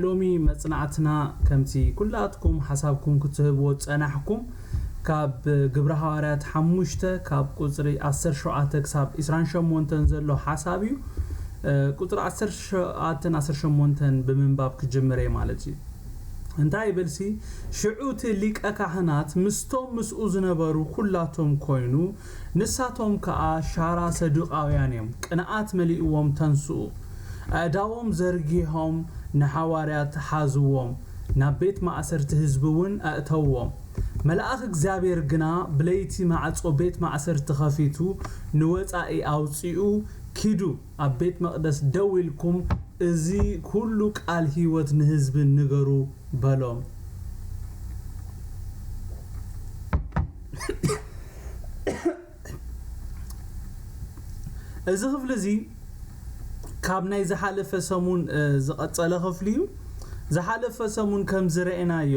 ሎሚ መጽናዕትና ከምቲ ኩላትኩም ሓሳብኩም ክትህብዎ ዝጸናሕኩም ካብ ግብረ ሃዋርያት ሓሙሽተ ካብ ቁጽሪ ዓሰርተ ሸውዓተ ክሳብ ዕስራን ሸሞንተን ዘሎ ሓሳብ እዩ። ቁጽሪ ዓሰርተ ሸውዓተን ዓሰርተ ሸሞንተን ብምንባብ ክጅምር እየ ማለት እዩ። እንታይ ይብል ሲ ሽዑ እቲ ሊቀ ካህናት ምስቶም ምስኡ ዝነበሩ ኩላቶም ኮይኑ ንሳቶም ከኣ ሻራ ሰዱቃውያን እዮም። ቅንኣት መሊእዎም ተንስኡ። ኣእዳዎም ዘርጊሖም ንሓዋርያት ሓዝዎም፣ ናብ ቤት ማእሰርቲ ህዝቢ እውን ኣእተውዎም። መልኣኽ እግዚኣብሔር ግና ብለይቲ ማዕጾ ቤት ማእሰርቲ ኸፊቱ ንወጻኢ ኣውጺኡ፣ ኪዱ ኣብ ቤት መቕደስ ደው ኢልኩም እዚ ኩሉ ቃል ህይወት ንህዝቢ ንገሩ በሎም። እዚ ክፍሊ እዚ ካብ ናይ ዝሓለፈ ሰሙን ዝቐጸለ ክፍሊ እዩ። ዝሓለፈ ሰሙን ከም ዝረኤናዮ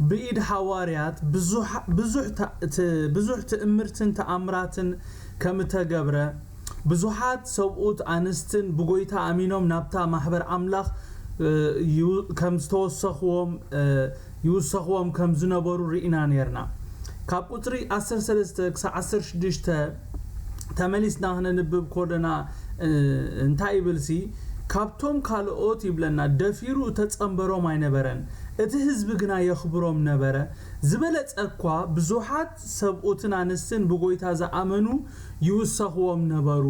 ብኢድ ሓዋርያት ብዙሕ ትእምርትን ተኣምራትን ከም እተገብረ ብዙሓት ሰብኡት ኣንስትን ብጎይታ ኣሚኖም ናብታ ማሕበር ኣምላኽ ከም ዝተወሰኽዎም ይውሰኽዎም ከም ዝነበሩ ርኢና ነርና። ካብ ቁጽሪ ዓሰርተ ሰለስተ ክሳብ ዓሰርተ ሽዱሽተ ተመሊስና ክነንብብ ኮለና እንታይ ይብል ሲ ካብቶም ካልኦት ይብለና ደፊሩ እተጸንበሮም ኣይነበረን፣ እቲ ህዝቢ ግና የኽብሮም ነበረ። ዝበለጸ እኳ ብዙሓት ሰብኡትን ኣንስትን ብጎይታ ዝኣመኑ ይውሰኽዎም ነበሩ።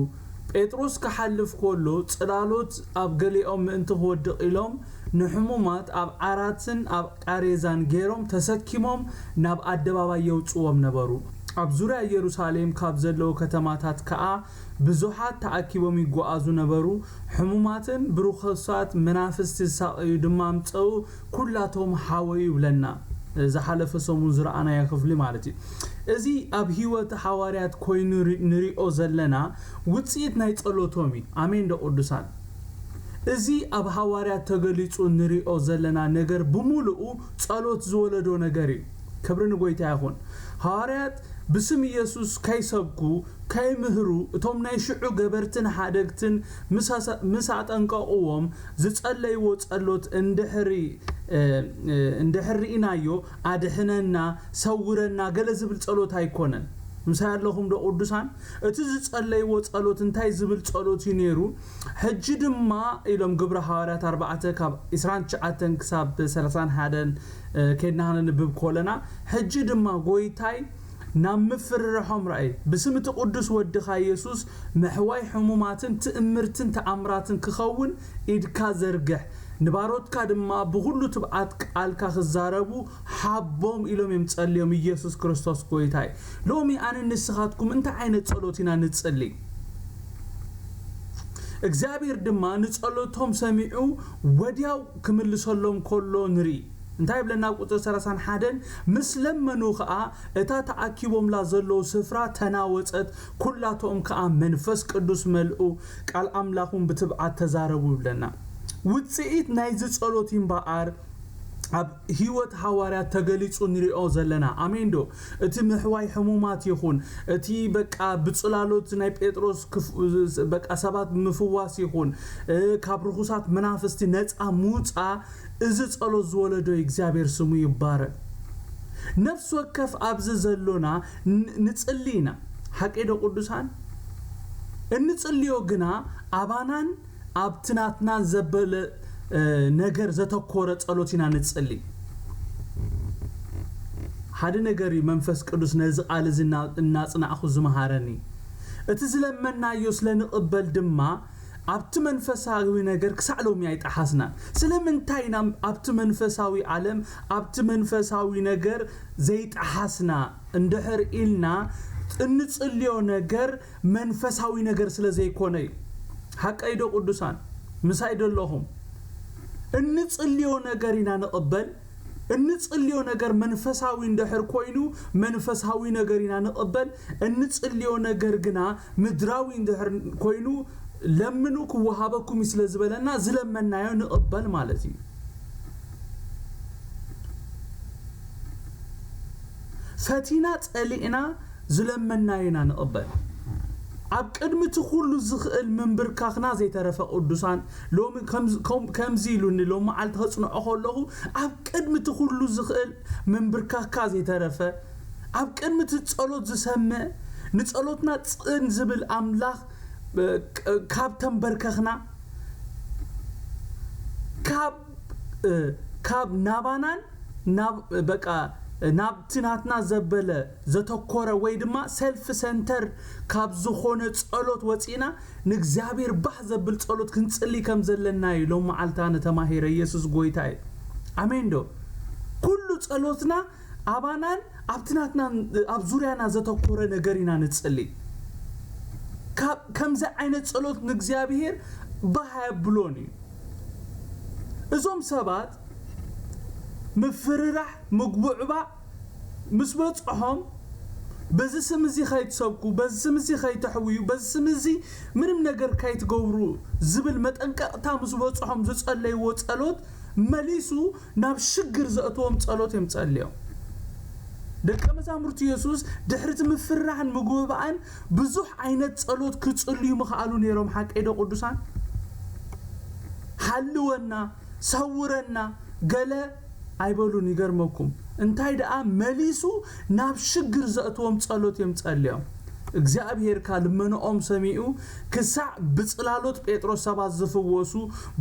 ጴጥሮስ ክሓልፍ ኮሎ ጽላሎት ኣብ ገሊኦም ምእንቲ ክወድቕ ኢሎም ንሕሙማት ኣብ ዓራትን ኣብ ቃሬዛን ገይሮም ተሰኪሞም ናብ ኣደባባይ የውጽዎም ነበሩ። ኣብ ዙርያ ኢየሩሳሌም ካብ ዘለዉ ከተማታት ከኣ ብዙሓት ተኣኪቦም ይጓዓዙ ነበሩ። ሕሙማትን ብርኹሳት መናፍስቲ ዝሳቐዩ ድማ ኣምጸኡ፣ ኩላቶም ሓወዩ ይብለና። ዝሓለፈ ሰሙን ዝረኣናዮ ክፍሊ ማለት እዩ። እዚ ኣብ ህይወት ሃዋርያት ኮይኑ ንሪኦ ዘለና ውፅኢት ናይ ጸሎቶም እዩ። ኣሜን ዶ ቅዱሳን? እዚ ኣብ ሃዋርያት ተገሊጹ ንሪኦ ዘለና ነገር ብምሉኡ ጸሎት ዝወለዶ ነገር እዩ። ክብሪ ንጎይታ ይኹን። ሃዋርያት ብስም ኢየሱስ ከይሰብኩ ከይምህሩ እቶም ናይ ሽዑ ገበርትን ሓደግትን ምስ ኣጠንቀቕዎም ዝጸለይዎ ጸሎት እንድሕሪ እንድሕር ርኢናዮ ኣድሕነና ሰውረና ገለ ዝብል ጸሎት ኣይኮነን። ምሳይ ኣለኹም ዶ ቅዱሳን? እቲ ዝጸለይዎ ጸሎት እንታይ ዝብል ጸሎት እዩ ነይሩ? ሕጂ ድማ ኢሎም ግብረ ሃዋርያት ኣርባዕተ ካብ ዕስራን ትሽዓተን ክሳብ ሰላሳን ሓደን ከድና ክነንብብ ኮለና ሕጂ ድማ ጎይታይ ናብ ምፍርርሖም ርኣይ ብስም እቲ ቅዱስ ወድኻ የሱስ ምሕዋይ ሕሙማትን ትእምርትን ተኣምራትን ክኸውን ኢድካ ዘርግሕ ንባሮትካ ድማ ብኹሉ ትብዓት ቃልካ ክዛረቡ ሓቦም ኢሎም እዮም ጸልዮም ኢየሱስ ክርስቶስ ጎይታይ። ሎሚ ኣነ ንስኻትኩም እንታይ ዓይነት ጸሎት ኢና ንጽሊ? እግዚኣብሔር ድማ ንጸሎቶም ሰሚዑ ወዲያው ክምልሰሎም ከሎ ንርኢ። እንታይ ይብለና ኣብ ቁፅሪ ሰላሳን ሓደን? ምስ ለመኑ ከዓ እታ ተኣኪቦምላ ዘለዉ ስፍራ ተናወፀት፣ ኩላቶም ከዓ መንፈስ ቅዱስ መልኡ፣ ቃል ኣምላኽ እውን ብትብዓት ተዛረቡ ይብለና። ውፅኢት ናይዚ ጸሎት እምበኣር ኣብ ህይወት ሃዋርያት ተገሊጹ ንሪኦ ዘለና። ኣሜን ዶ? እቲ ምሕዋይ ሕሙማት ይኹን እቲ በቃ ብጽላሎት ናይ ጴጥሮስ በቃ ሰባት ምፍዋስ ይኹን ካብ ርኹሳት መናፍስቲ ነፃ ምውፃ እዚ ጸሎት ዝወለዶ እግዚኣብሔር ስሙ ይባረክ። ነፍሲ ወከፍ ኣብዚ ዘሎና ንጽሊ ኢና። ሓቂ ዶ ቅዱሳን? እንጽልዮ ግና ኣባናን ኣብቲ ናትናን ዘበለ ነገር ዘተኮረ ጸሎት ኢና ንጽሊ። ሓደ ነገር እዩ መንፈስ ቅዱስ ነዚ ቃል እዚ እናጽናዕኹ ዝመሃረኒ። እቲ ዝለመናዮ ስለ ንቕበል ድማ ኣብቲ መንፈሳዊ ነገር ክሳዕ ሎሚ ኣይጠሓስናን። ስለምንታይ ኢና ኣብቲ መንፈሳዊ ዓለም ኣብቲ መንፈሳዊ ነገር ዘይጠሓስና እንድሕር ኢልና እንጽልዮ ነገር መንፈሳዊ ነገር ስለ ዘይኮነ እዩ። ሓቀይ ዶ ቅዱሳን? ምሳይ ዶ ኣለኹም? እንጽልዮ ነገር ኢና ንቕበል። እንጽልዮ ነገር መንፈሳዊ እንድሕር ኮይኑ መንፈሳዊ ነገር ኢና ንቕበል። እንጽልዮ ነገር ግና ምድራዊ እንድሕር ኮይኑ ለምኑ ክወሃበኩም እዩ ስለ ዝበለና ዝለመናዮ ንቕበል ማለት እዩ። ፈቲና ጸሊእና ዝለመናዮ ኢና ንቕበል። ኣብ ቅድሚ እቲ ኩሉ ዝኽእል ምንብርካኽና ዘይተረፈ ቅዱሳን፣ ሎሚ ከምዚ ኢሉኒ፣ ሎም መዓልቲ ከጽንዖ ከለኹ፣ ኣብ ቅድሚ እቲ ኩሉ ዝኽእል ምንብርካኽካ ዘይተረፈ፣ ኣብ ቅድሚ እቲ ጸሎት ዝሰምዕ፣ ንጸሎትና ጽን ዝብል ኣምላኽ ካብ ተንበርከኽና፣ ካብ ናባናን ናብ በቃ ናብቲ ናትና ዘበለ ዘተኮረ ወይ ድማ ሰልፍ ሰንተር ካብ ዝኾነ ጸሎት ወፂና ንእግዚኣብሔር ባህ ዘብል ጸሎት ክንጽሊ ከም ዘለና እዩ ሎም መዓልታ ንተማሂረ ኢየሱስ ጎይታ እዩ። ኣሜን ዶ? ኩሉ ጸሎትና ኣባናን ኣብቲ ናትና ኣብ ዙርያና ዘተኮረ ነገር ኢና ንጽሊ። ከምዚ ዓይነት ጸሎት ንእግዚኣብሔር ባህ ኣየብሎን እዩ። እዞም ሰባት ምፍርራሕ፣ ምግቡዕባዕ ምስ በጽሖም፣ በዚ ስም እዚ ከይትሰብኩ፣ በዚ ስም እዚ ከይተሕውዩ፣ በዚ ስም እዚ ምንም ነገር ከይትገብሩ ዝብል መጠንቀቕታ ምስ በጽሖም ዝጸለይዎ ጸሎት መሊሱ ናብ ሽግር ዘእትዎም ጸሎት እዮም ጸልዮም። ደቀ መዛሙርቲ የሱስ ድሕሪ እቲ ምፍርራሕን ምግብባእን ብዙሕ ዓይነት ጸሎት ክጽልዩ ምኽኣሉ ነይሮም። ሓቀይ ዶ ቅዱሳን? ሓልወና፣ ሰውረና፣ ገለ ኣይበሉን። ይገርመኩም እንታይ ደኣ መሊሱ ናብ ሽግር ዘእትዎም ጸሎት እዮም ጸልዮም። እግዚኣብሔር ልመንኦም ሰሚዑ ክሳዕ ብጽላሎት ጴጥሮስ ሰባት ዝፍወሱ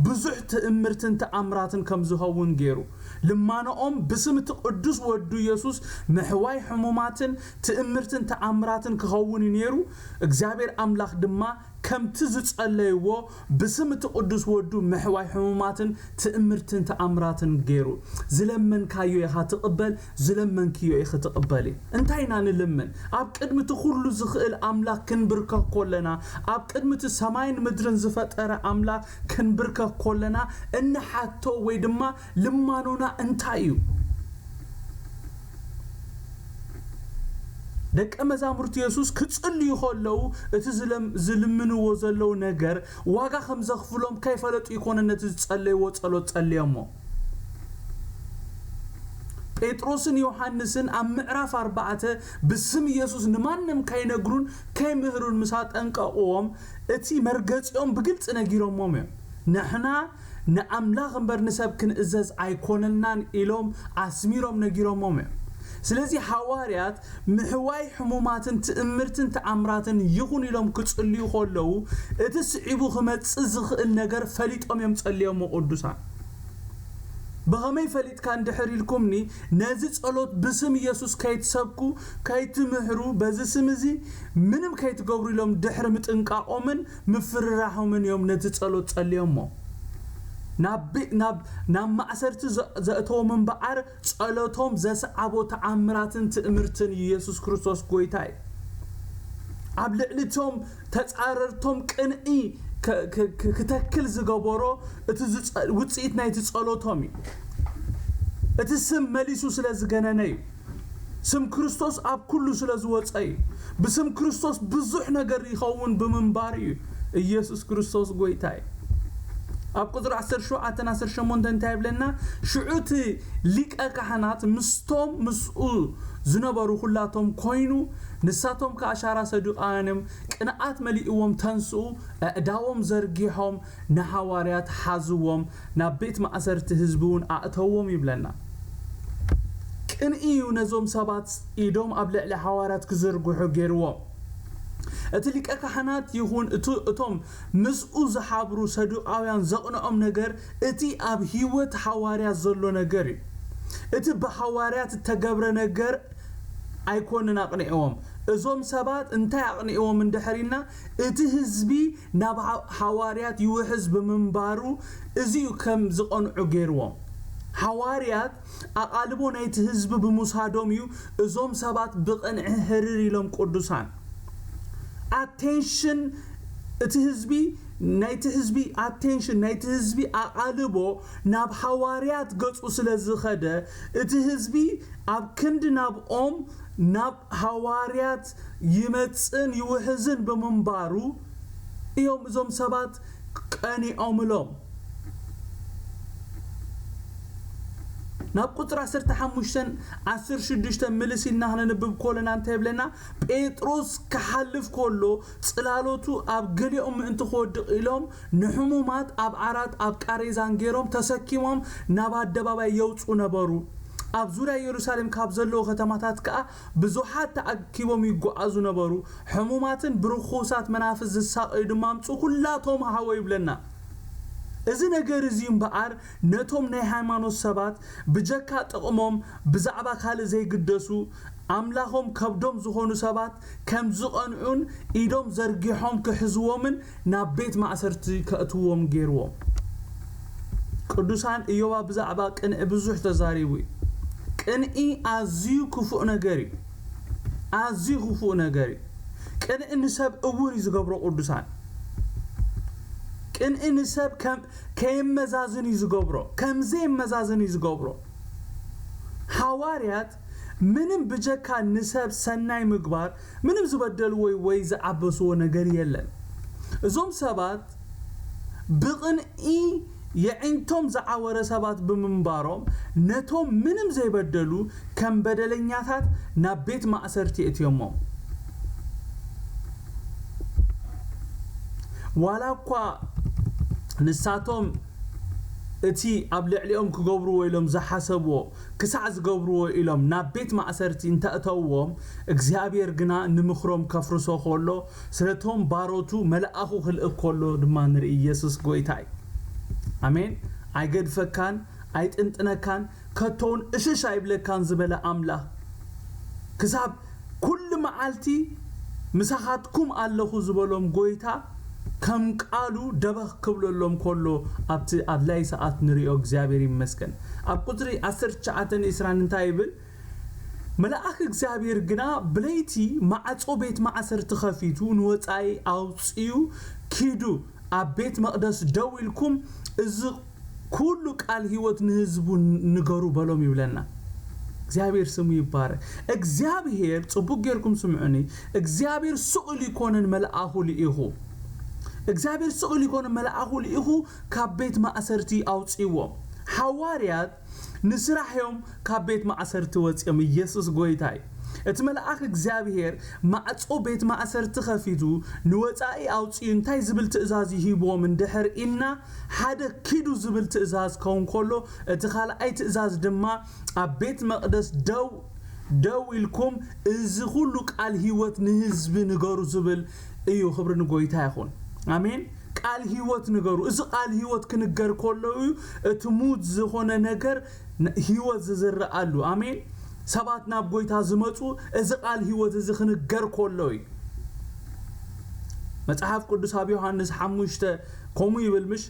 ብዙሕ ትእምርትን ተኣምራትን ከም ዝኸውን ገይሩ። ልማንኦም ብስም እቲ ቅዱስ ወዱ ኢየሱስ ምሕዋይ ሕሙማትን ትእምርትን ተኣምራትን ክኸውን እዩ ነይሩ። እግዚኣብሔር ኣምላኽ ድማ ከምቲ ዝጸለይዎ ብስም እቲ ቅዱስ ወዱ ምሕዋይ ሕሙማትን ትእምርትን ተኣምራትን ገይሩ። ዝለመንካዮ ኢኻ ትቕበል፣ ዝለመንክዮ ኢኺ ትቕበሊ። እንታይ ኢና ንልምን? ኣብ ቅድሚ እቲ ኩሉ ዝኽእል ኣምላኽ ክንብርከኽ ኮለና፣ ኣብ ቅድሚ እቲ ሰማይን ምድርን ዝፈጠረ ኣምላኽ ክንብርከኽ ኮለና እንሓቶ ወይ ድማ ልማኖና እንታይ እዩ? ደቀ መዛሙርቲ የሱስ ክጽልዩ ከለዉ እቲ ዝልምንዎ ዘለዉ ነገር ዋጋ ከም ዘኽፍሎም ከይፈለጡ ይኮነ ነቲ ዝጸለይዎ ጸሎት ጸልዮሞ። ጴጥሮስን ዮሃንስን ኣብ ምዕራፍ ኣርባዕተ ብስም ኢየሱስ ንማንም ከይነግሩን ከይምህሩን ምስ ኣጠንቀቕዎም እቲ መርገጺኦም ብግልጺ ነጊሮሞም እዮም። ንሕና ንኣምላኽ እምበር ንሰብ ክንእዘዝ ኣይኮነልናን ኢሎም ኣስሚሮም ነጊሮሞም እዮም። ስለዚ ሃዋርያት ምሕዋይ ሕሙማትን ትእምርትን ተኣምራትን ይኹን ኢሎም ክጽልዩ ከለዉ እቲ ስዒቡ ክመጽእ ዝኽእል ነገር ፈሊጦም እዮም ጸልዮሞ ቅዱሳን። ብኸመይ ፈሊጥካ እንድሕር ኢልኩምኒ ነዚ ጸሎት ብስም ኢየሱስ ከይትሰብኩ ከይትምህሩ በዚ ስም እዚ ምንም ከይትገብሩ ኢሎም ድሕሪ ምጥንቃቖምን ምፍርራሖምን እዮም ነቲ ጸሎት ጸልዮሞ። ናብ ናብ ናብ ማእሰርቲ ዘእተዎም እምበኣር ጸሎቶም ዘስዓቦ ተኣምራትን ትእምርትን ኢየሱስ ክርስቶስ ጎይታ እዩ። ኣብ ልዕሊ እቶም ተጻረርቶም ቅንኢ ክተክል ዝገበሮ እቲ ውጽኢት ናይቲ ጸሎቶም እዩ። እቲ ስም መሊሱ ስለ ዝገነነ እዩ። ስም ክርስቶስ ኣብ ኩሉ ስለ ዝወጸ እዩ። ብስም ክርስቶስ ብዙሕ ነገር ይኸውን ብምንባር እዩ። ኢየሱስ ክርስቶስ ጎይታ እዩ። ኣብ ቁጽሪ ዓሰርተ ሸውዓተ ዓሰርተ ሸሞንተ እንታይ ይብለና? ሽዑ እቲ ሊቀ ካህናት ምስቶም ምስኡ ዝነበሩ ኩላቶም ኮይኑ፣ ንሳቶም ከኣ ሻራ ሰዱቃውያን እዮም። ቅንኣት መሊእዎም ተንስኡ፣ ኣእዳዎም ዘርጊሖም ንሃዋርያት ሓዝዎም፣ ናብ ቤት ማእሰርቲ ህዝቢ እውን ኣእተዎም ይብለና። ቅንኢ እዩ ነዞም ሰባት ኢዶም ኣብ ልዕሊ ሃዋርያት ክዝርግሑ ገይርዎም። እቲ ሊቀ ካህናት ይኹን እቶም ምስኡ ዝሓብሩ ሰዱቃውያን ዘቕንኦም ነገር እቲ ኣብ ህይወት ሃዋርያት ዘሎ ነገር እዩ። እቲ ብሃዋርያት እተገብረ ነገር ኣይኮንን ኣቕኒዕዎም። እዞም ሰባት እንታይ ኣቕኒዕዎም እንድሕር ኢልና እቲ ህዝቢ ናብ ሃዋርያት ይውሕዝ ብምንባሩ እዚ እዩ ከም ዝቐንዑ ገይርዎም። ሃዋርያት ኣቓልቦ ናይቲ ህዝቢ ብምውሳዶም እዩ እዞም ሰባት ብቕንዒ ህርር ኢሎም ቅዱሳን። ኣቴንሽን እቲ ህዝቢ ናይቲ ህዝቢ ኣቴንሽን ናይቲ ህዝቢ ኣቓልቦ ናብ ሃዋርያት ገጹ ስለ ዝኸደ እቲ ህዝቢ ኣብ ክንዲ ናብኦም ናብ ሃዋርያት ይመጽእን ይውሕዝን ብምንባሩ እዮም እዞም ሰባት ቀኒኦምሎም። ናብ ቁፅሪ ዓሰርተ ሓሙሽተን ዓሰርተ ሽዱሽተን ምልስ ኢልና ክነንብብ ከለና እንታይ ይብለና? ጴጥሮስ ክሓልፍ ከሎ ጽላሎቱ ኣብ ገሊኦም ምእንቲ ክወድቕ ኢሎም ንሕሙማት ኣብ ዓራት ኣብ ቃሬዛን ገይሮም ተሰኪሞም ናብ ኣደባባይ የውፁ ነበሩ። ኣብ ዙርያ ኢየሩሳሌም ካብ ዘለዉ ከተማታት ከኣ ብዙሓት ተኣኪቦም ይጓዓዙ ነበሩ። ሕሙማትን ብርኹሳት መናፍስት ዝሳቐዩ ድማ ኣምፁ ኩላቶም ሃወ ይብለና። እዚ ነገር እዚ እምበኣር ነቶም ናይ ሃይማኖት ሰባት ብጀካ ጥቕሞም ብዛዕባ ካልእ ዘይግደሱ፣ ኣምላኾም ከብዶም ዝኾኑ ሰባት ከም ዝቐንዑን ኢዶም ዘርጊሖም ክሕዝዎምን ናብ ቤት ማእሰርቲ ከእትዎም ገይርዎም። ቅዱሳን፣ እዮባ ብዛዕባ ቅንኢ ብዙሕ ተዛሪቡ እዩ። ቅንኢ ኣዝዩ ክፉእ ነገር እዩ። ኣዝዩ ክፉእ ነገር እዩ። ቅንኢ ንሰብ እውር እዩ ዝገብሮ። ቅዱሳን፣ ቅንኢ ንሰብ ከም ከየመዛዝን እዩ ዝገብሮ፣ ከም ዘየመዛዝን እዩ ዝገብሮ። ሃዋርያት ምንም ብጀካ ንሰብ ሰናይ ምግባር ምንም ዝበደልዎ ወይ ዝዓበስዎ ነገር የለን። እዞም ሰባት ብቕንኢ የዒንቶም ዝዓወረ ሰባት ብምንባሮም ነቶም ምንም ዘይበደሉ ከም በደለኛታት ናብ ቤት ማእሰርቲ እትዮሞም። ዋላ እኳ ንሳቶም እቲ ኣብ ልዕሊኦም ክገብርዎ ኢሎም ዝሓሰብዎ ክሳዕ ዝገብርዎ ኢሎም ናብ ቤት ማእሰርቲ እንተእተውዎም፣ እግዚኣብሔር ግና ንምኽሮም ከፍርሶ ከሎ፣ ስለቶም ባሮቱ መልኣኹ ክልእክ ከሎ ድማ ንርኢ። ኢየሱስ ጐይታ እዩ። ኣሜን። ኣይገድፈካን፣ ኣይጥንጥነካን፣ ከቶውን እሽሽ ኣይብለካን ዝበለ ኣምላኽ፣ ክሳብ ኩሉ መዓልቲ ምሳኻትኩም ኣለኹ ዝበሎም ጐይታ ከም ቃሉ ደበኽ ክብለሎም ከሎ ኣብቲ ኣድላይ ሰዓት ንሪኦ። እግዚኣብሔር ይመስገን። ኣብ ቁጽሪ ዓሰርተ ትሽዓተን ዕስራን እንታይ ይብል? መልኣኽ እግዚኣብሔር ግና ብለይቲ ማዕጾ ቤት ማእሰርቲ ኸፊቱ ንወጻኢ ኣውጺኡ፣ ኪዱ ኣብ ቤት መቕደስ ደው ኢልኩም እዚ ኩሉ ቃል ህይወት ንህዝቡ ንገሩ በሎም ይብለና። እግዚኣብሔር ስሙ ይባረክ። እግዚኣብሔር፣ ጽቡቅ ጌርኩም ስምዑኒ፣ እግዚኣብሔር ስቕ ኢሉ ይኮነን መልኣኹ ልኢኹ። እግዚኣብሔር ስቕ ኢሉ ይኮነን መልኣኹ ልኢኹ ካብ ቤት ማእሰርቲ ኣውጽእዎም። ሓዋርያት ንስራሕ እዮም ካብ ቤት ማእሰርቲ ወጽኦም። ኢየሱስ ጎይታ እዩ። እቲ መልኣኽ እግዚኣብሔር ማዕጾ ቤት ማእሰርቲ ከፊቱ ንወጻኢ ኣውጽኡ እንታይ ዝብል ትእዛዝ ይሂብዎም እንድሕር ኢልና፣ ሓደ ኪዱ ዝብል ትእዛዝ ከውን ከሎ፣ እቲ ካልኣይ ትእዛዝ ድማ ኣብ ቤት መቕደስ ደው፣ ደው ኢልኩም እዚ ኩሉ ቃል ህይወት ንህዝቢ ንገሩ ዝብል እዩ። ክብሪ ንጎይታ ይኹን። ኣሜን። ቃል ህይወት ንገሩ። እዚ ቃል ህይወት ክንገር ከሎ እዩ እቲ ሙት ዝኾነ ነገር ን-፣ ህይወት ዝዝረኣሉ። ኣሜን። ሰባት ናብ ጎይታ ዝመጹ እዚ ቃል ህይወት እዚ ክንገር ከሎ እዩ። መጽሓፍ ቅዱስ ኣብ ዮሃንስ ሓሙሽተ ከምኡ ይብል ምሽ?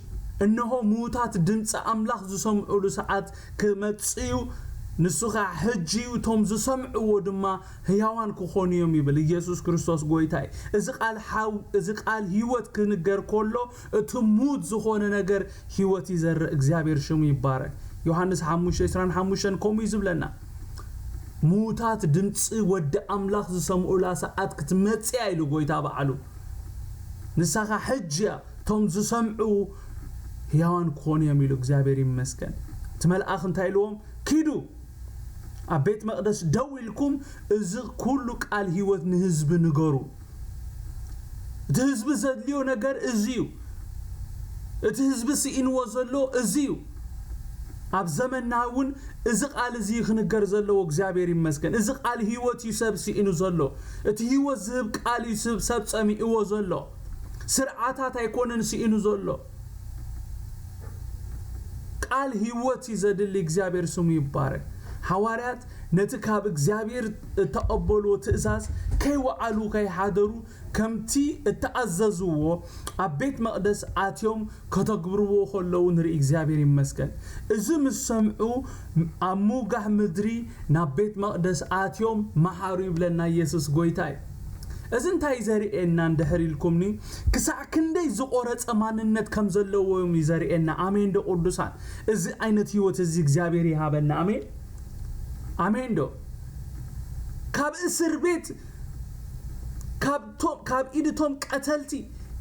"እንሆ ምዉታት ድምጺ ኣምላኽ ዝሰምዑሉ ሰዓት ክመጽእ እዩ፣ ንሱ ኸኣ ሕጂ እዩ፣ እቶም ዝሰምዕዎ ድማ ህያዋን ክኾኑ እዮም" ይብል። ኢየሱስ ክርስቶስ ጎይታ እዩ። እዚ ቃል ሓው-፣ እዚ ቃል ህይወት ክንገር ከሎ እቲ ሙት ዝኾነ ነገር ህይወት ይዘርእ። እግዚኣብሔር ሽሙ ይባረክ። ዮሃንስ ሓሙሽተ ዕስራን ሓሙሽተን ከምኡ እዩ ዝብለና። ምዉታት ድምፂ ወዲ ኣምላኽ ዝሰምዑላ ሰዓት ክትመፅእ እያ ኢሉ ጎይታ በዓሉ። ንሳኻ ሕጂ እያ፣ እቶም ዝሰምዑ ህያዋን ክኾኑ እዮም ኢሉ። እግዚኣብሔር ይመስገን። እቲ መልኣኽ እንታይ ኢልዎም? "ኪዱ ኣብ ቤት መቕደስ ደው ኢልኩም እዚ ኩሉ ቃል ህይወት ንህዝቢ ንገሩ።" እቲ ህዝቢ ዘድልዮ ነገር እዚ እዩ። እቲ ህዝቢ ስኢንዎ ዘሎ እዚ እዩ። ኣብ ዘመንና እውን እዚ ቃል እዚ ክንገር ዘለዎ። እግዚኣብሔር ይመስገን። እዚ ቃል ህይወት እዩ ሰብ ስኢኑ ዘሎ። እቲ ህይወት ዝህብ ቃል እዩ ሰብ፣ ሰብ ጸሚእዎ ዘሎ። ስርዓታት ኣይኮነን ስኢኑ ዘሎ። ቃል ህይወት እዩ ዘድሊ። እግዚኣብሔር ስሙ ይባረክ። ሃዋርያት ነቲ ካብ እግዚኣብሔር እተቐበልዎ ትእዛዝ ከይወዓሉ ከይሓደሩ ከምቲ እተኣዘዝዎ ኣብ ቤት መቕደስ ኣትዮም ከተግብርዎ ከለዉ ንርኢ። እግዚኣብሔር ይመስገን። እዚ ምስ ሰምዑ ኣብ ምውጋሕ ምድሪ ናብ ቤት መቕደስ ኣትዮም መሓሩ ይብለና። ኢየሱስ ጎይታ እዩ። እዚ እንታይ ዘርእየና እንድሕር ኢልኩምኒ፣ ክሳዕ ክንደይ ዝቖረጸ ማንነት ከም ዘለዎም እዩ ዘርእየና። ኣሜን ዶ ቅዱሳን? እዚ ዓይነት ህይወት እዚ እግዚኣብሔር ይሃበና። ኣሜን፣ ኣሜን ዶ? ካብ እስር ቤት፣ ካብ ቶም፣ ካብ ኢድቶም ቀተልቲ፣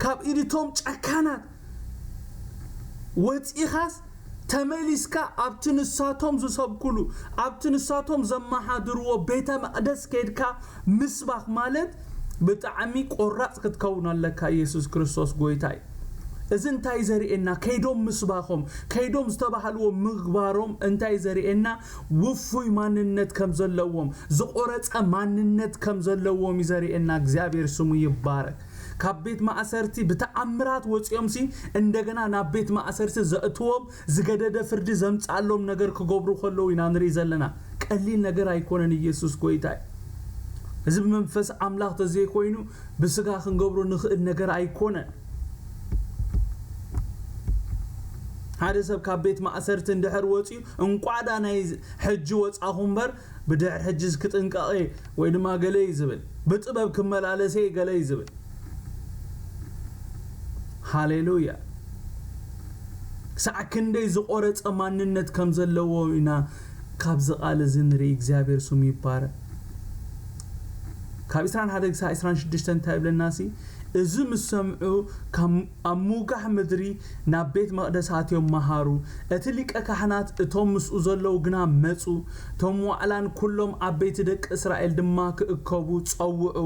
ካብ ኢድቶም ጨካናት ወፂኻስ ተመሊስካ ኣብቲ ንሳቶም ዝሰብኩሉ፣ ኣብቲ ንሳቶም ዘመሓድርዎ ቤተ መቕደስ ከይድካ ምስባኽ ማለት ብጣዕሚ ቆራጽ ክትከውን ኣለካ። ኢየሱስ ክርስቶስ ጎይታ እዩ። እዚ እንታይ ዘርእየና? ከይዶም ምስባኾም፣ ከይዶም ዝተባህልዎ ምግባሮም እንታይ ዘርእየና? ውፉይ ማንነት ከም ዘለዎም፣ ዝቆረጸ ማንነት ከም ዘለዎም እዩ ዘርእየና። እግዚኣብሔር ስሙ ይባረክ። ካብ ቤት ማእሰርቲ ብተኣምራት ወፂኦም ሲ እንደገና ናብ ቤት ማእሰርቲ ዘእትዎም ዝገደደ ፍርዲ ዘምፃሎም ነገር ክገብሩ ከለዉ ኢና ንርኢ ዘለና። ቀሊል ነገር ኣይኮነን። ኢየሱስ ጎይታ እዩ። እዚ ብመንፈስ ኣምላኽ ተዘይኮይኑ ብስጋ ክንገብሮ ንኽእል ነገር ኣይኮነን። ሓደ ሰብ ካብ ቤት ማእሰርቲ እንድሕር ወፂኡ እንቋዳ ናይ ሕጂ ወፃኹ እምበር ብድሕር ሕጂ ክትንቀቐ ወይ ድማ ገለ እዩ ዝብል፣ ብጥበብ ክመላለሰ ገለ እዩ ዝብል። ሃሌሉያ። ክሳዕ ክንደይ ዝቆረፀ ማንነት ከም ዘለዎ ኢና ካብዚ ቃል እዚ ንርኢ። እግዚኣብሔር ስሙ ይባረክ። ካብ ዕስራን ሓደ ክሳብ ዕስራን ሽዱሽተ እንታይ ይብለና ሲ? እዚ ምስ ሰምዑ ካብ ኣብ ምውጋሕ ምድሪ ናብ ቤት መቕደስ ኣትዮም መሃሩ። እቲ ሊቀ ካህናት እቶም ምስኡ ዘለዉ ግና መጹ። እቶም ዋዕላን ኩሎም ዓበይቲ ደቂ እስራኤል ድማ ክእከቡ ጸውዑ።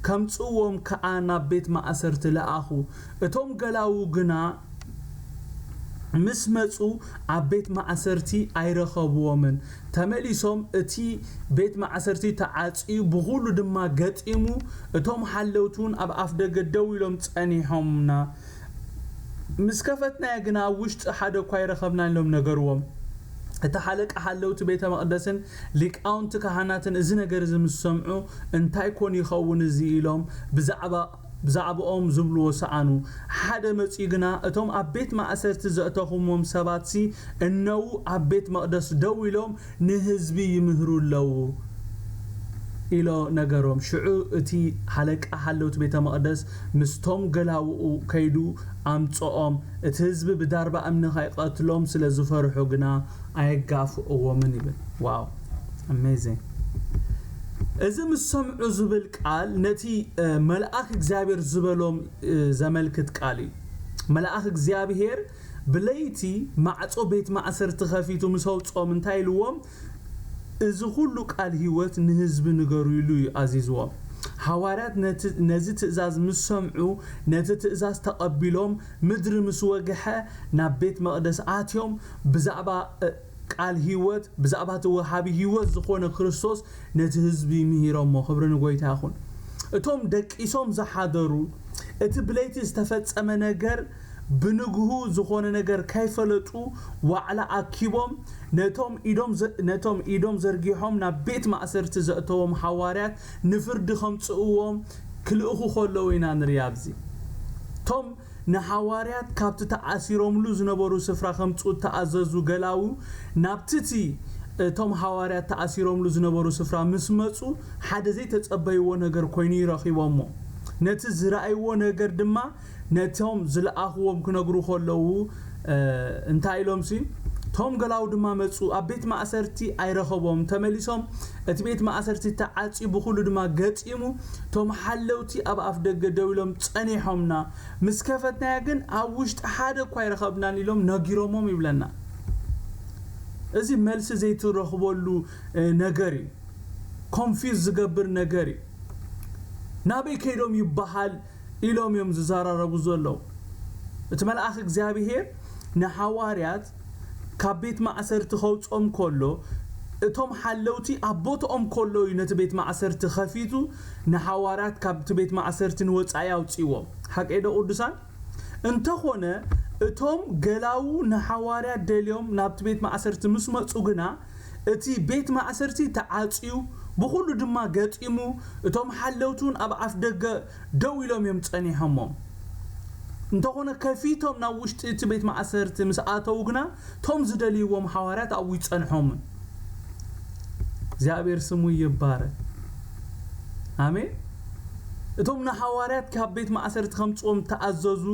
ከምጽእዎም ከኣ ናብ ቤት ማእሰርቲ ለኣኹ። እቶም ገላዉ ግና ምስ መጹ ኣብ ቤት ማእሰርቲ ኣይረኸብዎምን። ተመሊሶም እቲ ቤት ማእሰርቲ ተዓጽዩ ብኹሉ ድማ ገጢሙ፣ እቶም ሓለውቲ እውን ኣብ ኣፍ ደገ ደው ኢሎም ጸኒሖምና። ምስ ከፈትናዮ ግና ኣብ ውሽጢ ሓደ እኳ ኣይረኸብናን ኢሎም ነገርዎም። እቲ ሓለቃ ሓለውቲ ቤተ መቕደስን ሊቃውንቲ ካህናትን እዚ ነገር እዚ ምስ ሰምዑ፣ እንታይ ኮን ይኸውን እዚ ኢሎም ብዛዕባ ብዛዕባኦም ዝብልዎ ሰኣኑ። ሓደ መጺኡ ግና፣ እቶም ኣብ ቤት ማእሰርቲ ዘእተኹሞም ሰባትሲ እነዉ ኣብ ቤት መቕደስ ደው ኢሎም ንህዝቢ ይምህሩ ኣለዉ ኢሎ ነገሮም። ሽዑ እቲ ሓለቃ ሓለውቲ ቤተ መቕደስ ምስቶም ገላውኡ ከይዱ ኣምጽኦም። እቲ ህዝቢ ብዳርባ እምኒ ከይቐትሎም ስለ ዝፈርሑ ግና ኣየጋፍእዎምን ይብል። ዋው፣ ኣሜዚንግ። እዚ ምስ ሰምዑ ዝብል ቃል ነቲ እ፣ መልኣኽ እግዚኣብሔር ዝበሎም እ፣ ዘመልክት ቃል እዩ። መልኣኽ እግዚኣብሔር ብለይቲ ማዕጾ ቤት ማእሰርቲ ከፊቱ ምስ ኣውጽኦም እንታይ ኢልዎም? እዚ ኩሉ ቃል ህይወት ንህዝቢ ንገሩ ኢሉ እዩ ኣዚዝዎም። ሃዋርያት ነቲ- ነዚ ትእዛዝ ምስ ሰምዑ ነቲ ትእዛዝ ተቐቢሎም ምድሪ ምስ ወግሐ ናብ ቤት መቕደስ ኣትዮም ብዛዕባ እ፣ ቃል ህይወት ብዛዕባ እቲ ወሃቢ ህይወት ዝኾነ ክርስቶስ ነቲ ህዝቢ ምሂሮሞ። ክብሪ ንጎይታ ይኹን። እቶም ደቂሶም ዝሓደሩ እቲ ብለይቲ ዝተፈጸመ ነገር ብንግሁ ዝኾነ ነገር ከይፈለጡ ዋዕላ ኣኪቦም ነቶም ኢዶም ዘ- ነቶም ኢዶም ዘርጊሖም ናብ ቤት ማእሰርቲ ዘእተዎም ሃዋርያት ንፍርዲ ከምጽእዎም ክልእኹ ከለዉ ኢና ንርኢ። ኣብዚ እቶም ንሃዋርያት ካብቲ ተኣሲሮምሉ ዝነበሩ ስፍራ ከምጽኡ እተኣዘዙ ገላዉ ናብቲ እቲ እቶም ሃዋርያት ተኣሲሮምሉ ዝነበሩ ስፍራ ምስ መጹ ሓደ ዘይተጸበይዎ ነገር ኮይኑ ይረኺቦሞ። ነቲ ዝረኣይዎ ነገር ድማ ነቶም ዝለኣኽዎም ክነግሩ ከለዉ እ፣ እንታይ ኢሎም ሲ ቶም ገላዉ ድማ መጹ፣ ኣብ ቤት ማእሰርቲ ኣይረኸቦም። ተመሊሶም እቲ ቤት ማእሰርቲ ተዓጽዩ ብኹሉ ድማ ገጢሙ፣ ቶም ሓለውቲ ኣብ ኣፍ ደገ ደው ኢሎም ጸኒሖምና፣ ምስ ከፈትናያ ግን ኣብ ውሽጢ ሓደ እኳ ኣይረኸብናን ኢሎም ነጊሮሞም ይብለና። እዚ መልሲ ዘይትረኽበሉ እ፣ ነገር እዩ። ኮንፊዝ ዝገብር ነገር እዩ። ናበይ ከይዶም ይበሃል ኢሎም እዮም ዝዘራረቡ ዘለዉ። እቲ መልኣኽ እግዚኣብሔር ንሃዋርያት ካብ ቤት ማእሰርቲ ከውፅኦም ከሎ እቶም ሓለውቲ ኣብ ቦትኦም ከሎ እዩ ነቲ ቤት ማእሰርቲ ከፊቱ ንሃዋርያት ካብቲ ቤት ማእሰርቲ ንወፃኢ ኣውፅእዎም። ሓቀይ ዶ ቅዱሳን? እንተኾነ እቶም ገላዉ ንሃዋርያት ደልዮም ናብቲ ቤት ማእሰርቲ ምስ መፁ ግና እቲ ቤት ማእሰርቲ ተዓፅዩ ብኹሉ ድማ ገጢሙ እቶም ሓለውቲ እውን ኣብ ኣፍ ደገ ደው ኢሎም እዮም ጸኒሖሞም። እንተኾነ ከፊቶም ናብ ውሽጢ እቲ ቤት ማእሰርቲ ምስ ኣተዉ ግና ቶም ዝደልይዎም ሓዋርያት ኣብኡ ይጸንሖምን። እግዚኣብሔር ስሙ ይባረክ። ኣሜን። እቶም ንሓዋርያት ካብ ቤት ማእሰርቲ ከምጽኦም ተኣዘዙ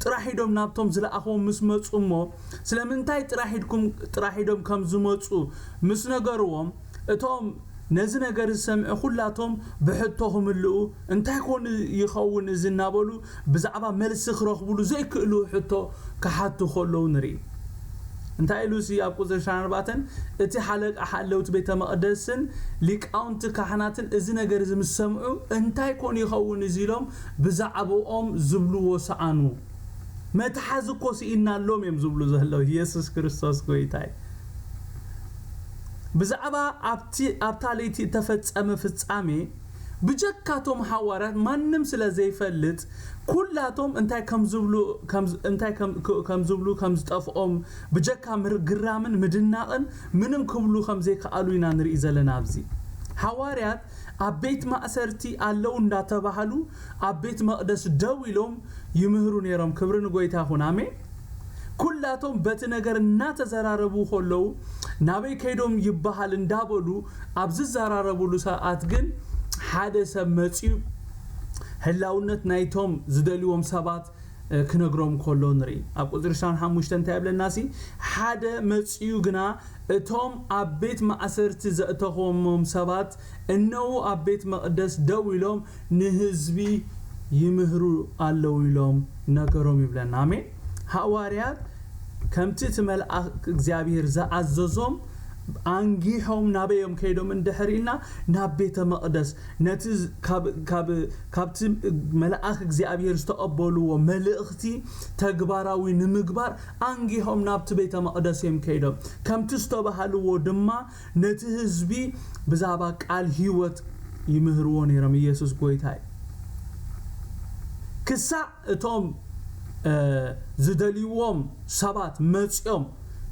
ጥራሕ ኢዶም ናብቶም ዝለኣኽዎም ምስ መጹ እሞ ስለምንታይ ጥራሕ ኢድኩም ጥራሕ ኢዶም ከም ዝመጹ ምስ ነገርዎም እቶም ነዚ ነገር ዝሰምዑ ኩላቶም ብሕቶ ክምልኡ እንታይ ኮን ይኸውን እዚ እናበሉ ብዛዕባ መልሲ ክረኽብሉ ዘይክእሉ ሕቶ ክሓቱ ከለዉ ንርኢ። እንታይ ኢሉ ሲ ኣብ ቁፅሪ ዕስራን ኣርባዕተን፣ እቲ ሓለቃ ሓለውቲ ቤተ መቕደስን ሊቃውንቲ ካህናትን እዚ ነገር እዚ ምስ ሰምዑ፣ እንታይ ኮን ይኸውን እዚ ኢሎም ብዛዕባኦም ዝብልዎ ሰኣኑ። መትሓዚ እኮ ስኢናሎም እዮም ዝብሉ ዘለዉ። ኢየሱስ ክርስቶስ ጎይታይ። ብዛዕባ ኣብቲ ኣብታ ለይቲ እተፈጸመ ፍጻሜ ብጀካቶም ሓዋርያት ማንም ስለ ዘይፈልጥ፣ ኩላቶም እንታይ ከም ዝብሉ ከም እንታይ ከም ከም ዝብሉ ከም ዝጠፍኦም፣ ብጀካ ምርግራምን ምድናቕን ምንም ክብሉ ከም ዘይከኣሉ ኢና ንርኢ ዘለና። ኣብዚ ሓዋርያት ኣብ ቤት ማእሰርቲ ኣለዉ እንዳተባህሉ ኣብ ቤት መቕደስ ደው ኢሎም ይምህሩ ነይሮም። ክብሪ ንጎይታ ይኹን። ኣሜን። ኩላቶም በቲ ነገር እናተዘራረቡ ከለዉ፣ ናበይ ከይዶም ይበሃል እንዳበሉ ኣብ ዝዘራረቡሉ ሰዓት ግን ሓደ ሰብ መጺኡ ህላውነት ናይቶም ዝደልይዎም ሰባት እ፣ ክነግሮም ከሎ ንርኢ። ኣብ ቁጽሪ ዕስራን ሓሙሽተን እንታይ ይብለና ሲ? ሓደ መጺኡ ግና እቶም ኣብ ቤት ማእሰርቲ ዘእተኾሞም ሰባት እነዉ ኣብ ቤት መቕደስ ደው ኢሎም ንህዝቢ ይምህሩ ኣለዉ ኢሎም ነገሮም ይብለና። ኣሜን። ሃዋርያት ከምቲ እቲ መልኣኽ እግዚኣብሔር ዝኣዘዞም ኣንጊሖም ናበዮም ከይዶም እንድሕር ኢልና፣ ናብ ቤተ መቕደስ፣ ነቲ ዝ-፣ ካብ፣ ካብ፣ ካብቲ መልኣኽ እግዚኣብሔር ዝተቐበልዎ መልእኽቲ ተግባራዊ ንምግባር ኣንጊሖም ናብቲ ቤተ መቕደስ እዮም ከይዶም። ከምቲ ዝተባሃልዎ ድማ ነቲ ህዝቢ ብዛዕባ ቃል ህይወት ይምህርዎ ነይሮም። ኢየሱስ ጎይታ እዩ። ክሳዕ እቶም፣ እ፣ ዝደልይዎም ሰባት መጺኦም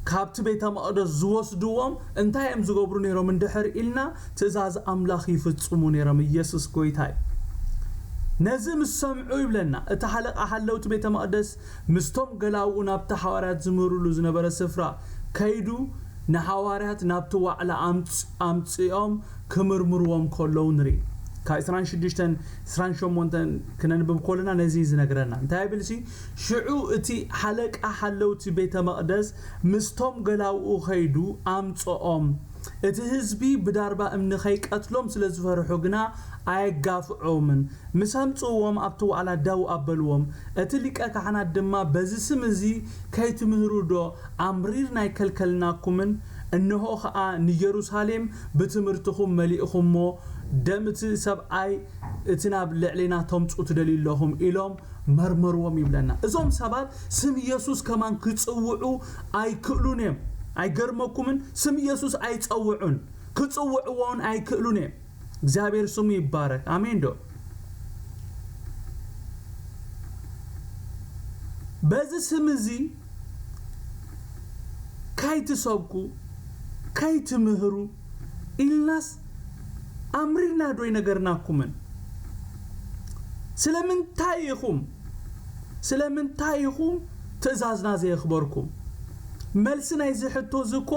ካብቲ ቤተ መቕደስ ዝወስድዎም እንታይ እዮም ዝገብሩ ነይሮም እንድሕር ኢልና፣ ትእዛዝ ኣምላኽ ይፍጽሙ ነይሮም። ኢየሱስ ጎይታ እዩ። ነዚ ምስ ሰምዑ ይብለና፣ እቲ ሓለቓ ሓለውቲ ቤተ መቕደስ ምስቶም ገላውኡ ናብቲ ሓዋርያት ዝምህሩሉ ዝነበረ ስፍራ ከይዱ፣ ንሓዋርያት ናብቲ ዋዕላ ኣምጽ-፣ ኣምጽኦም ክምርምርዎም ከለዉ ንርኢ። ካብ ዕስራን ሽዱሽተን፣ ዕስራን ሸሞንተን ክነንብብ ከለና ነዚ እዩ ዝነግረና። እንታይ ይብል ሲ? ሽዑ እቲ ሓለቃ ሓለውቲ ቤተ መቕደስ ምስቶም ገላውኡ ኸይዱ ኣምጽኦም። እቲ ህዝቢ ብዳርባ እምኒ ኸይቀትሎም ስለ ዝፈርሑ ግና ኣየጋፍዖምን። ምስ ኣምጽእዎም ኣብቲ ዋዕላ ደው ኣበልዎም። እቲ ሊቀ ካህናት ድማ፣ "በዚ ስም እዚ ከይትምህሩ ዶ ኣምሪርና ኣይከልከልናኩምን? እንሆ ኸኣ ንየሩሳሌም ብትምህርትኹም መሊእኹሞ፣ ደም እቲ ሰብኣይ እቲ ናብ ልዕሌና ተምጽኡ ትደልዩ ኣለኹም" ኢሎም መርመርዎም ይብለና። እዞም ሰባት ስም ኢየሱስ ከማን ክጽውዑ ኣይክእሉን እዮም። ኣይገርመኩምን? ስም ኢየሱስ ኣይጸውዑን፣ ክጽውዕዎ እውን ኣይክእሉን እዮም። እግዚኣብሔር ስሙ ይባረክ። ኣሜን ዶ? በዚ ስም እዚ ከይትሰብኩ፣ ከይትምህሩ ኢልናስ ኣምሪርና ዶ ይነገርናኩምን? ስለምንታይ ኢኹም፣ ስለምንታይ ኢኹም ትእዛዝና ዘየኽበርኩም? መልሲ ናይዚ ሕቶ እዚ እኮ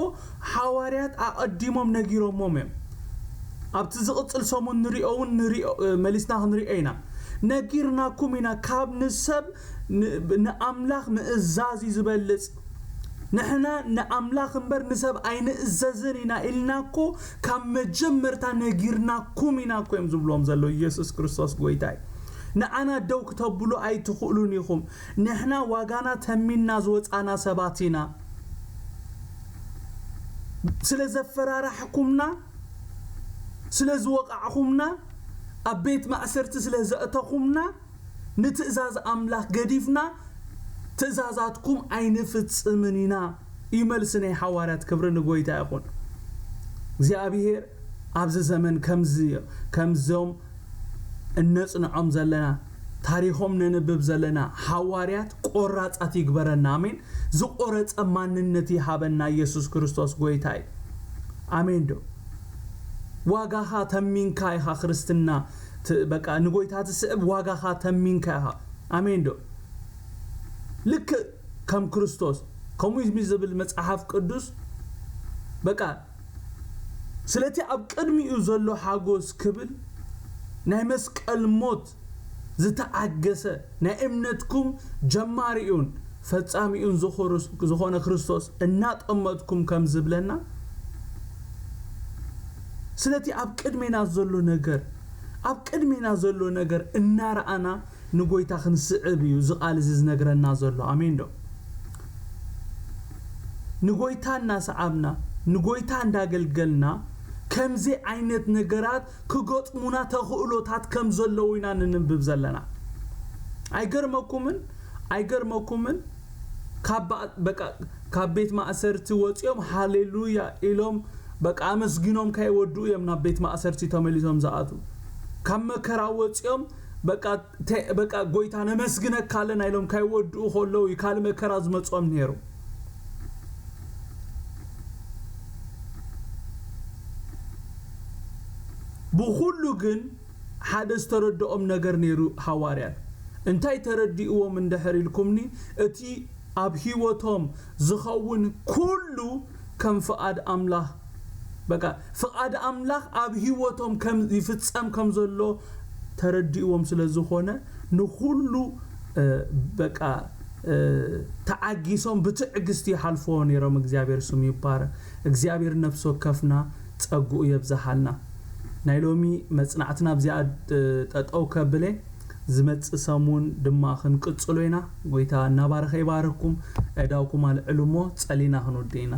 ሓዋርያት ኣቐዲሞም ነጊሮሞም እዮም። ኣብቲ ዝቕጽል ሰሙን ንሪኦ እውን ንሪኦ፣ እ፣ መሊስና ክንሪኦ ኢና። ነጊርናኩም ኢና፣ ካብ ንሰብ ን-፣ ንኣምላኽ ምእዛዝ እዩ ዝበልጽ። ንሕና ንኣምላኽ እምበር ንሰብ ኣይንእዘዝን ኢና ኢልና እኮ ካብ መጀመርታ ነጊርናኩም ኢና እኮ እዮም ዝብልዎም ዘለዉ። ኢየሱስ ክርስቶስ ጎይታ እዩ። ንዓና ደው ክተብሉ ኣይትኽእሉን ኢኹም። ንሕና ዋጋና ተሚንና ዝወጻና ሰባት ኢና። ስለ ዘፈራራሕኩምና፣ ስለ ዝወቃዕኹምና፣ ኣብ ቤት ማእሰርቲ ስለ ዘእተኹምና፣ ንትእዛዝ ኣምላኽ ገዲፍና ትእዛዛትኩም ኣይንፍጽምን ኢና እዩ መልሲ ናይ ሓዋርያት። ክብሪ ንጎይታ ይኹን። እግዚኣብሔር ኣብዚ ዘመን ከምዚ፣ ከምዞም እነጽንዖም ዘለና፣ ታሪኾም ነንብብ ዘለና ሓዋርያት ቆራጻት ይግበረና። ኣሜን። ዝቆረጸ ማንነት ይሃበና ኢየሱስ ክርስቶስ ጎይታ እዩ። ኣሜን ዶ? ዋጋኻ ተሚንካ ኢኻ ክርስትና ት-፣ በቃ ንጎይታ ትስዕብ፣ ዋጋኻ ተሚንካ ኢኻ። ኣሜን ዶ? ልክእ ከም ክርስቶስ፣ ከምኡ እዩ ዝብል መጽሓፍ ቅዱስ። በቃ ስለቲ ኣብ ቅድሚኡ ዘሎ ሓጎስ ክብል ናይ መስቀል ሞት ዝተዓገሰ ናይ እምነትኩም ጀማሪኡን ፈጻሚኡን ዝኾነ ክርስቶስ እናጠመትኩም ከም ዝብለና፣ ስለቲ ኣብ ቅድሜና ዘሎ ነገር፣ ኣብ ቅድሜና ዘሎ ነገር እናረኣና ንጎይታ ክንስዕብ እዩ እዚ ቃል እዚ ዝነግረና ዘሎ። ኣሜን ዶ? ንጎይታ እናሰዓብና ንጎይታ እንዳገልገልና ከምዚ ዓይነት ነገራት ክገጥሙና ተኽእሎታት ከም ዘለዉ ኢና ንንብብ ዘለና። ኣይገርመኩምን? ኣይገርመኩምን? ካብ በቃ ካብ ቤት ማእሰርቲ ወፂኦም ሃሌሉያ ኢሎም በቃ ኣመስጊኖም ከይወድኡ እዮም ናብ ቤት ማእሰርቲ ተመሊሶም ዝኣትዉ። ካብ መከራ ወፂኦም በቃ በቃ ጎይታ ነመስግነካ ኣለና ኢሎም ከይወድኡ ከለዉ እዩ ካልእ መከራ ዝመፅኦም ነይሩ። ብኹሉ ግን ሓደ ዝተረድኦም ነገር ነይሩ። ሃዋርያት እንታይ ተረዲእዎም እንድሕር ኢልኩምኒ፣ እቲ ኣብ ህይወቶም ዝኸውን ኩሉ ከም ፍቓድ ኣምላኽ በቃ ፍቓድ ኣምላኽ ኣብ ህይወቶም ከም ይፍጸም ከም ዘሎ ተረዲእዎም ስለ ዝኾነ ንኹሉ በቃ ተዓጊሶም ብትዕግስቲ ይሓልፍዎ ነይሮም። እግዚኣብሔር ስሙ ይባረክ። እግዚኣብሔር ነፍሲ ወከፍና ጸግኡ የብዝሓልና። ናይ ሎሚ መጽናዕትና ኣብዚኣ ጠጠው ከብለ ዝመጽእ ሰሙን ድማ ክንቅጽሎ ኢና። ጎይታ እናባረኸ ይባርኩም። ዕዳውኩም ኣልዕሉ እሞ ጸሊና ክንውድእ ኢና።